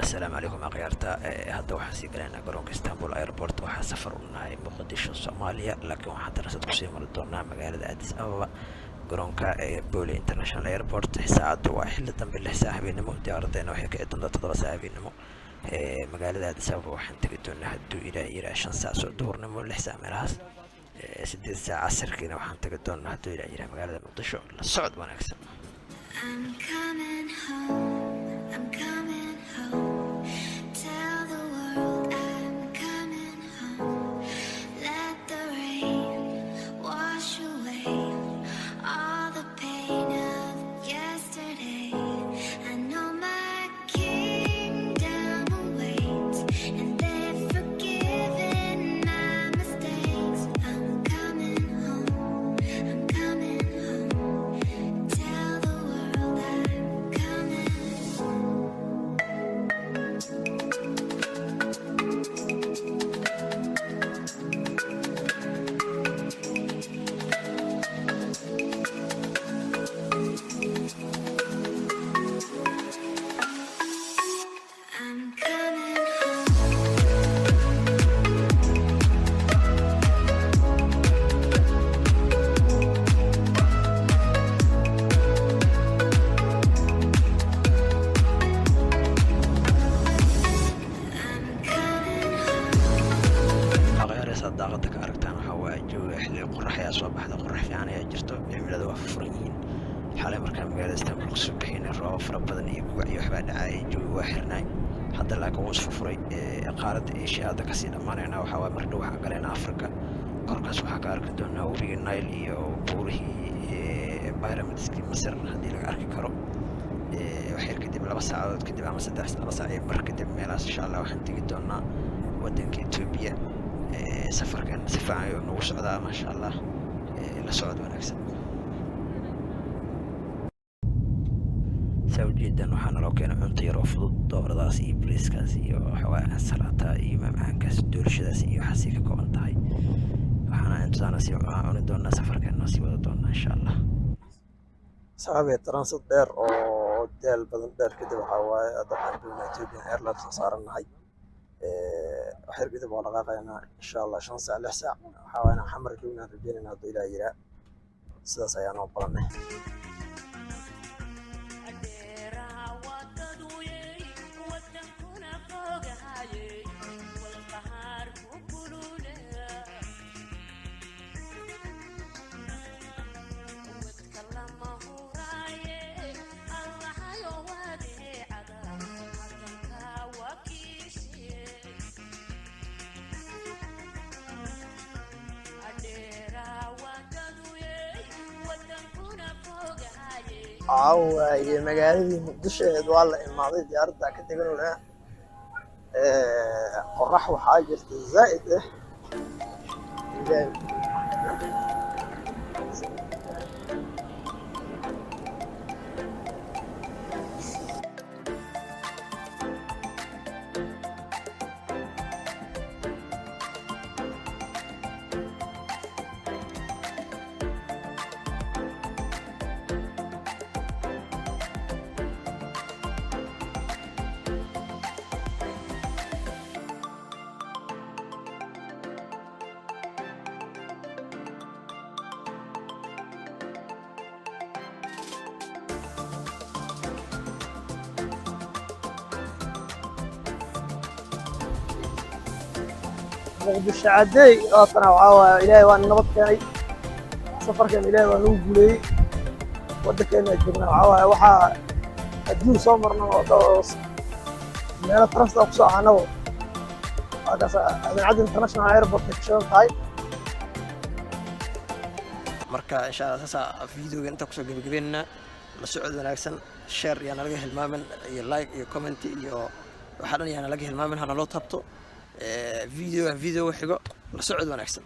Asalaamu calaykum akhyaarta. Hadda waxaan sii galaynaa garoonka Istanbul Airport. Waxaa safar u nahay Muqdisho, Soomaaliya, laakiin waxaan transit kusii mari doonaa magaalada Addis Ababa, garoonka Bole International Airport. Saacaddu waa xilli dambe, 6 saac habeenimo. Diyaaraddeena waxay kici doontaa 7 saac habeenimo. Magaalada Addis Ababa waxaan tegi doonaa, hadduu Ilaah yiraa, 5 saac soo duhurnimo, 6 saac meelahaas. 8 saac casirkiina waxaan tegi doonaa, hadduu Ilaah yiraa, magaalada Muqdisho. La socod wanaagsan. I'm coming home, I'm coming home. Tell the world I'm coming home. Let the rain wash away all the pain of yesterday. I know my kingdom awaits, and they've forgiven my mistakes. I'm coming home, I'm coming home. Tell the world I'm coming home. I'm coming home. I'm coming home. Akhyaareysa, daaqada ka aragtaan waxaa waaye jooga xilli qorax ayaa soo baxda, qorax fiican ayaa jirto, cimilada waa furan yihiin. Xalay markaan magaalada Istanbul kusoo bixinay, roobab fara badan iyo gugac iyo waxbaa dhacayay, jawiga waa xirnaay. Hadda laakiin wuu isfurfuray. Qaaradda Asia hadda kasii dhammaanayna. Waxaa waaye mar dhow waxaan galaynaa Africa. Korkaas waxaa ka arki doonaa webiga Nile iyo buurihii pyramidskii Masar, haddii laga arki karo. Wax yar kadib, 2 saacadood kadib ama saddex, 2 saac iyo bar kadib meelahaas, insha Allah waxaan tegi doonaa waddanka Etoobiya. Safarkan si fiican ayuu nagu socdaa, maasha Allah. La socod wanaagsan. Saa ujeedaan, waxaa naloo keenay cunto yar oo fudud, dooradaas iyo bariiskaas iyo waxawaaye ansalaata iyo macmacaankaas, doolshadaas iyo waxaasay ka kooban tahay. Waxaana intaana sii cuni doonaa, safarkeena sii wada doonaa, insha Allah. Saxaabey, transit dheer oo daal badan dheer kadib, waxaa waaye hadda waxaan joognaa Ethiopian Airlines oo saaran nahay. Wax yar kadib waa dhaqaaqaynaa, insha Allah. 5 saac, 6 saac waxaa waaye inaan Xamar joognaan rajeynayna, hadduu Ilaah yiraa. Sidaas ayaa noo balanay. Waxaa waaye magaaladii Muqdisho aheed waa la imaaday, diyaaradda ka deganuna. Qorax waxaa jirta zaa'id ah. Ilaahay. Muqdisho cadey waatana. Waxaa waaye Ilaahay waa nabad keenay, safarkan Ilaahay waa nagu guuleeyey, waddankeena joognaa. Waxaa waaye waxaa adduun soo marna oo meelo transit kusoo ahaanabo. Halkaas Aadan Cadde International Airport ay ka shidan tahay. Marka insha Allah saasaa videoga intaa kusoo gebagabeynana. La socod wanaagsan. Share yaa nalaga hilmaamin, iyo like iyo comment iyo waxaa dhan yaa nalaga hilmaamin, hana loo taabto. Videogan videoga xigo, la socod wanaagsan.